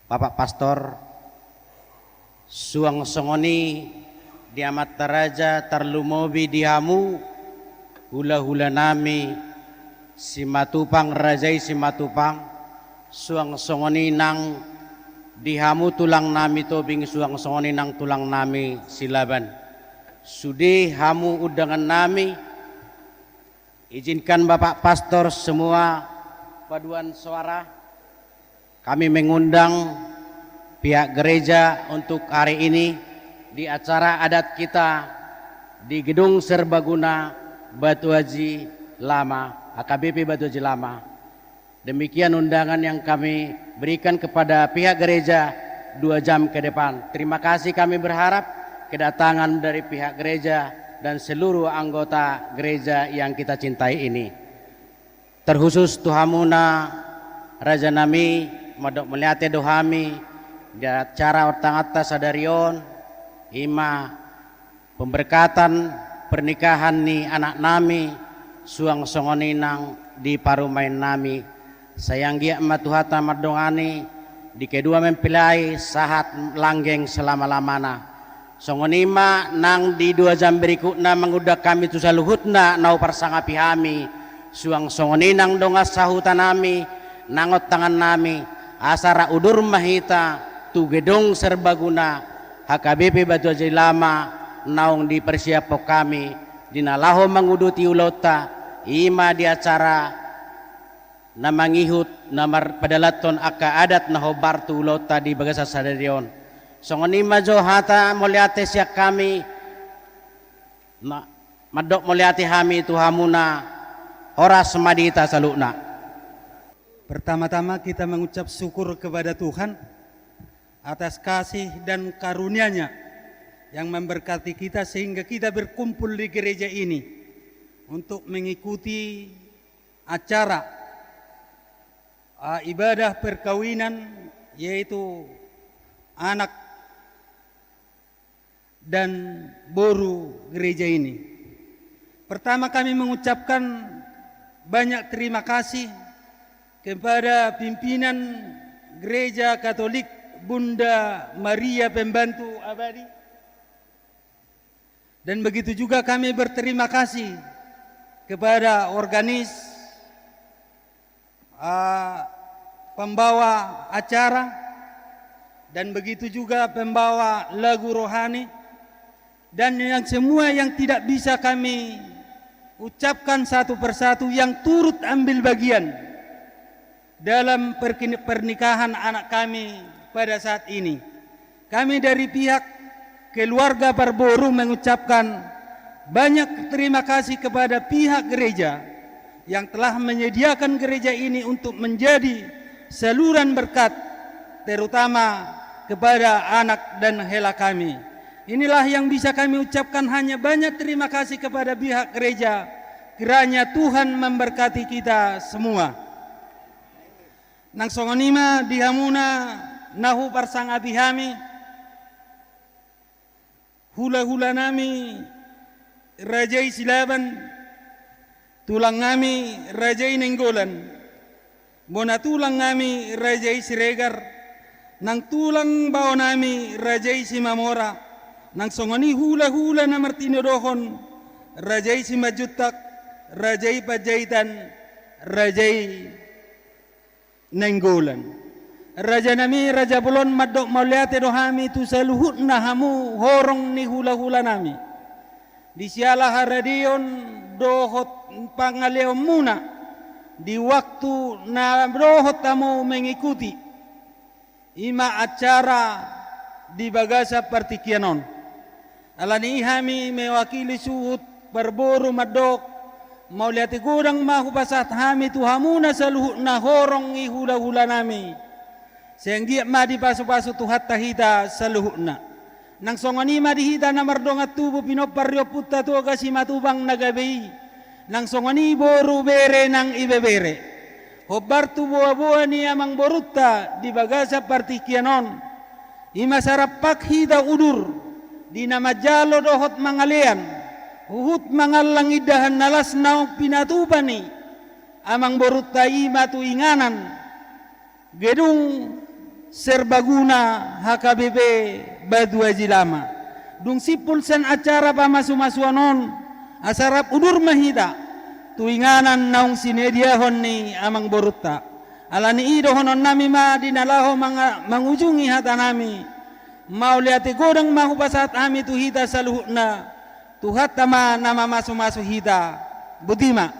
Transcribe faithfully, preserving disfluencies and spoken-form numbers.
Bapak Pastor, suang songon i di amanta raja, tarlumobi di hamu hulahulanami Simatupang, raja i Simatupang, suang songon i nang di hamu tulangnami Tobing, suang songon i nang tulangnami Silaban. Sude hamu undangannami, izinkan Bapak Pastor semua paduan suara, kami mengundang pihak gereja untuk hari ini di acara adat kita di Gedung Serbaguna Batu Aji Lama, H K B P Batu Aji Lama. Demikian undangan yang kami berikan kepada pihak gereja dua jam ke depan. Terima kasih, kami berharap kedatangan dari pihak gereja dan seluruh anggota gereja yang kita cintai ini. Terkhusus tu hamuna rajanami, mandok mauliate do hami di acara on tangihon sadari on, i ma pemberkatan pernikahan ni anaknami, suang songon i nang di parumaennami. Sai anggiat ma Tuhanta mandongani di kedua mempelai sahat langgeng selama-lamana. Songon i ma nang di dua jam berikutna mangundang hami tu saluhutna na huparsangapi hami, suang songon i nang dongan sahutanami, nang on tangihonnami, asa rap udur ma hita tu Gedung Serbaguna H K B P Batu Aji Lama, naung dipersiaphon hami di na laho manguduti ulaonta, i ma di acara na mangihut, na marpadalanhon angka adat na hombar tu ulaonta di bagasan sadari on. Songon i ma jo hata mauliate sian hami, na mandok mauliate hami tu hamuna, horas ma di hita saluhutna. Pertama-tama kita mengucap syukur kepada Tuhan atas kasih dan karunia-Nya yang memberkati kita sehingga kita berkumpul di gereja ini untuk mengikuti acara, ah, ibadah perkawinan, yaitu anak dan boru gereja ini. Pertama, kami mengucapkan banyak terima kasih kepada pimpinan Gereja Katolik Bunda Maria Pembantu Abadi. Dan begitu juga kami berterima kasih kepada organis, ah, pembawa acara, dan begitu juga pembawa lagu rohani, dan yang semua yang tidak bisa kami ucapkan satu persatu yang turut ambil bagian dalam perkini-, pernikahan anak kami pada saat ini. Kami dari pihak keluarga parboru mengucapkan banyak terima kasih kepada pihak gereja yang telah menyediakan gereja ini untuk menjadi saluran berkat, terutama kepada anak dan hela kami. Inilah yang bisa kami ucapkan, hanya banyak terima kasih kepada pihak gereja. Kiranya Tuhan memberkati kita semua. Nang songon i ma di hamuna na huparsangapi hami, hulahulanami raja i Silaban, tulangnami raja i Nainggolan, bona tulangnami raja i Siregar, nang tulang baonami raja i Simamora, nang songon i hulahula na martinodohon raja i Simanjuntak, raja i Panjaitan, raja i Nainggolan. Rajanami raja bolon, mandok mauliate do hami tu saluhutna hamu horong ni hulahulanami di siala haradeon dohot pangaleonmuna di waktu na dohot hamu mengikuti i ma acara di bagasan partingkian on. Alani i hami mewakili suhut parboru mandok mauliate godang ma hupasahat hami tu hamuna saluhutna horong ni hulahulanami. Sai anggiat ma dipasupasu Tuhanta hita saluhutna. Nang songon i ma di hita na mardongan tubu pinompar ni ompunta Toga Simatupang na gabe i. Nang songon i boru bere nang ibebere. Hombar tu boaboa ni amangborunta di bagasan partingkian on. I ma sai rap hita udur di na manjalo dohot mangalean, huhut mangallang indahan na las naung pinatupa ni amangborunta i ma tu inganan gedung Serbaguna H K B P Batu Aji Lama. Dung simpul sian acara pamasumasuon on, asa rap udur ma hita tu inganan naung sinediahon ni amangborunta. Alani i dohononnami ma di na laho manga-, mangujungi hatanami. Mauliate godang ma hupasahat hami tu hita saluhutna. Tuhanta ma na mamasumasu hita. Botima.